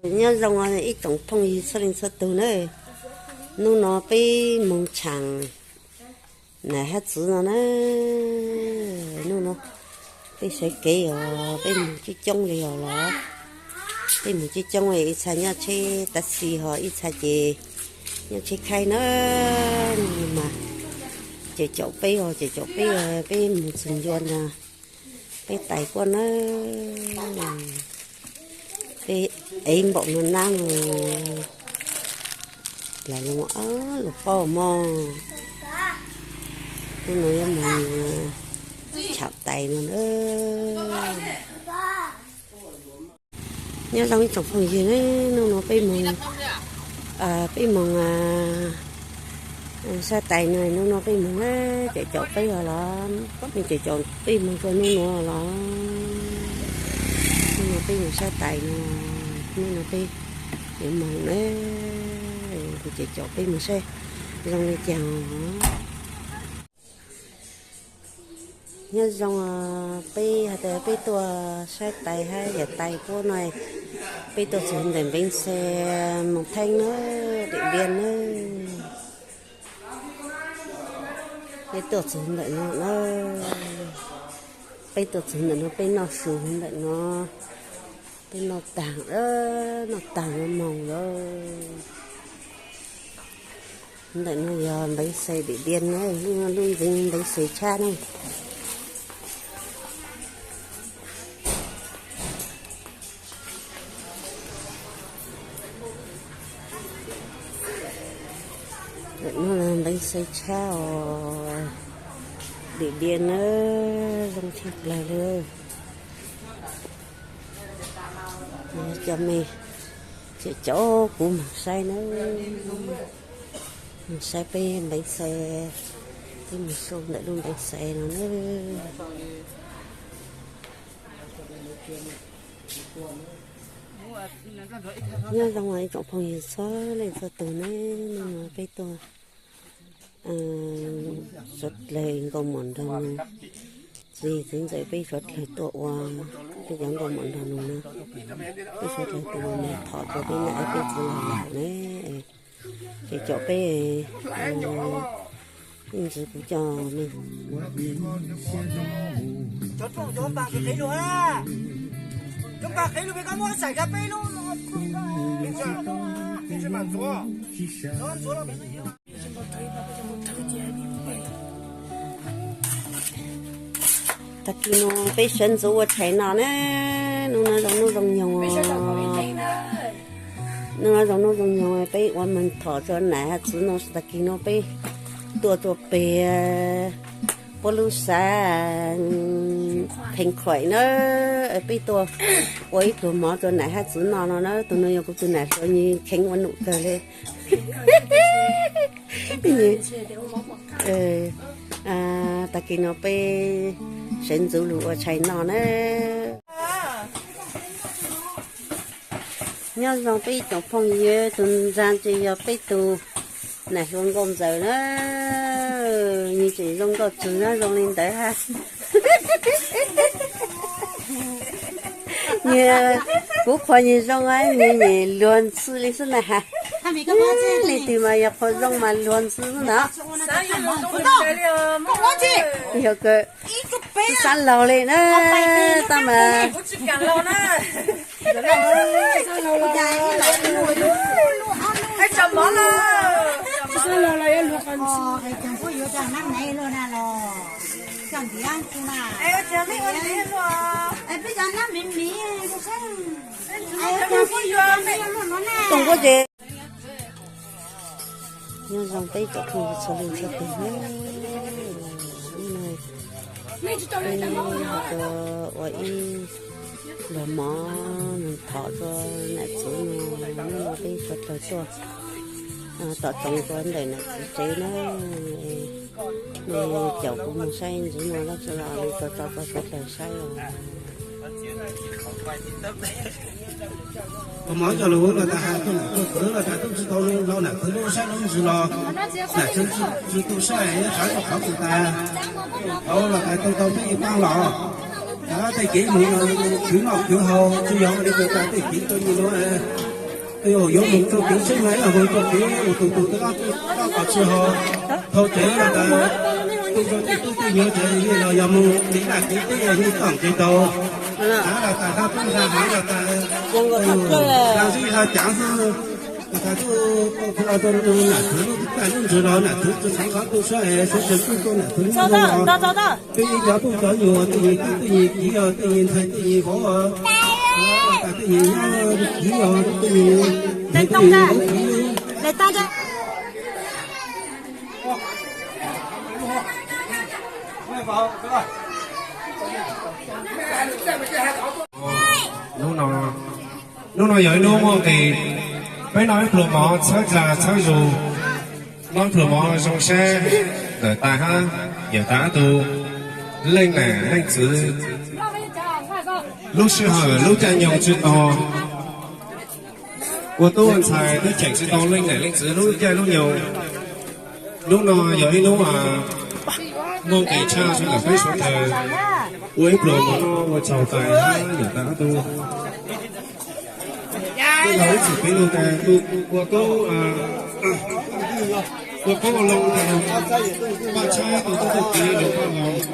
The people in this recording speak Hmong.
Nyob zoo ib tsoom phooj ywg txhua leej txhua tus na, hnub no peb mus tshaam nam hab txwv no na. Hnub no peb sawv kev os, peb mus coob coob li os los, peb mus coob coob, ib txha nyob tsheb taxi ho ib txha ces nyob tsheb khaib na. Mas ces caum peb os, ces caum peb, peb mus txug ncua no, peb tais kuab na. Peb ev npaum no nab, lawv lug paub mog. Hnub no yuav mus tsham tais no na. Nyob zoo ib tsoom phooj ywg, hnub no peb moog, peb moog saib tais no, hnub no peb moog na, caum caum peb os los, nej caum caum peb moog rua hnub no los. Hnub no peb moog saib tais no, hnub no peb yuav moog na, kuv caum caum peb moog saib zoo le caag. Nyob zoo, peb has tas peb tuaj saib tais hab yawm tais puab no, peb tuaj txug ntawm npeev xes Moos Theeb na, Diam Npiab na. Peb tuaj txug ntawm no na, peb tuaj txug ntawm no, peb noj su ntawm no, peb noj taag, noj taag yuav moog lawm. Ntawm no yog npeev xes Diam Npiab na, lub npeev xes tshab na. Ntawm no npeev xes tshab os, Diam Npiab na, zoo tshaj plawg li. Cov me caum caum kuv moog saib na, moog saib peb npeev xes, peb moog su ntawm lub npeev xes no na. Nyob zoo ib tsoom phooj ywg txhua leej txhua tug na, hnub no peb tuaj suav dlawg nkauj mum nraag nug, txiv txiv ntxawm peb suav dlawg tuaj ua, peb cov nkauj mum nraag nug na, peb suav dlawg tuaj ua moog thom rua peb nam peb txiv laug lawm ne. Ces caum peb, ib ntsis kuv coj me Tag kis no peb sawv ntxuv ua tshais no na, hnub no zoo hnub zoo nyoog. Hnub no zoo hnub zoo nyoog peb ua moog thom rua nam hab txiv no, tag kis no peb tuaj rua peg puab lub xav Pheej Khuaim na, peb tuaj ua ib pluag mov rua nam hab txiv no no na. Tug no yog kuv tug nam hluas, nws kheev ua num kawg li. Tag kis no peb sawv ntxuv lug ua tshais no na. Nyob zoo peb ib tsoom phooj ywg, tug ntsaa ces yog peb tug nam hluas nkauj ntxawm na, nws tseem zoo nkauj tsawg na, zoo li ntawd hab. Nws, kuv qhuas nws zoo, nws nyem luag ntxhi li xwb na has. Leej twg mas yog qhuas zoo mas luag ntxhi xwb na. Yog kawg, tub sab laug li na, tab mas Toom Kuab ces nyob zoo peb cov phooj ywg txhua leej txhua tug na. Hnub no peb ho tau ua ib pluag mov thom rua nam txiv no. Hnub no peb suav dlawg tuaj tom tsoov rua ntawm nam txiv tsev na. Nws caum kuv moog saib ntxiv no dlaab tsi los nws tso tso rua suav dlawg saib os. Mov coj lug los tas has, tuaj nam tuaj kwv los tas tub tsi tau los nam kwv lub sab lub ntsws los, nam txiv tsi tu saib, nyob sawv rua qhov txug tas, tau los tas tau tau peb ib paab los. Tej kev moog no kwv noj kwv haus tsi yog li tas tej kev tuaj nyi lug. Yuav mus rau kev seb mas mus rau kev tus tus tab laj qos tsis ho thau tsev los tas, tej zog tej tub tej nyuag tsev los yog mus kev laj kev teb yeej tom kev tau. Hav los tas, hab peb hav los tas, hav zib hav cav xwb. Tau tau nam thwv lub taj lub ntsws los nam thwv tsis txheev qhov tu sab es sawv tsees kuj tuaj nam thwv lub ntsws los. Peb ib cov phooj cov ywg, tej yig tub tej yig kiv os, tej yig ntxhais tej yig vauv os, tej yig nyob kiv os, tej yig ntxhais tej yig vauv kiv. Hnub no, hnub no yog ib hnub muaj nqis, peb noj ib pluag mov txhawb dla txhawb zug, noj ib pluag mov zoo sab ntawm tais hab yawm tais ob tug leej nam leej txwv lub sij hawm lub caij nyoog tsis tog, ua tub ua ntxhais twb cheem tsis tau leej nam leej txwv lub caij lub nyoog. Hnub no yog ib hnub muaj nqis tshaj sawv ntawm peb suav dawg, ua ib pluag mov noj ua tsaug tais hab yawm tais ob tug. Tej laus ib txwm piv lus tas ua koob, ua koob ua loo tas, paj tshab tus tub tug kiv lug paj laus.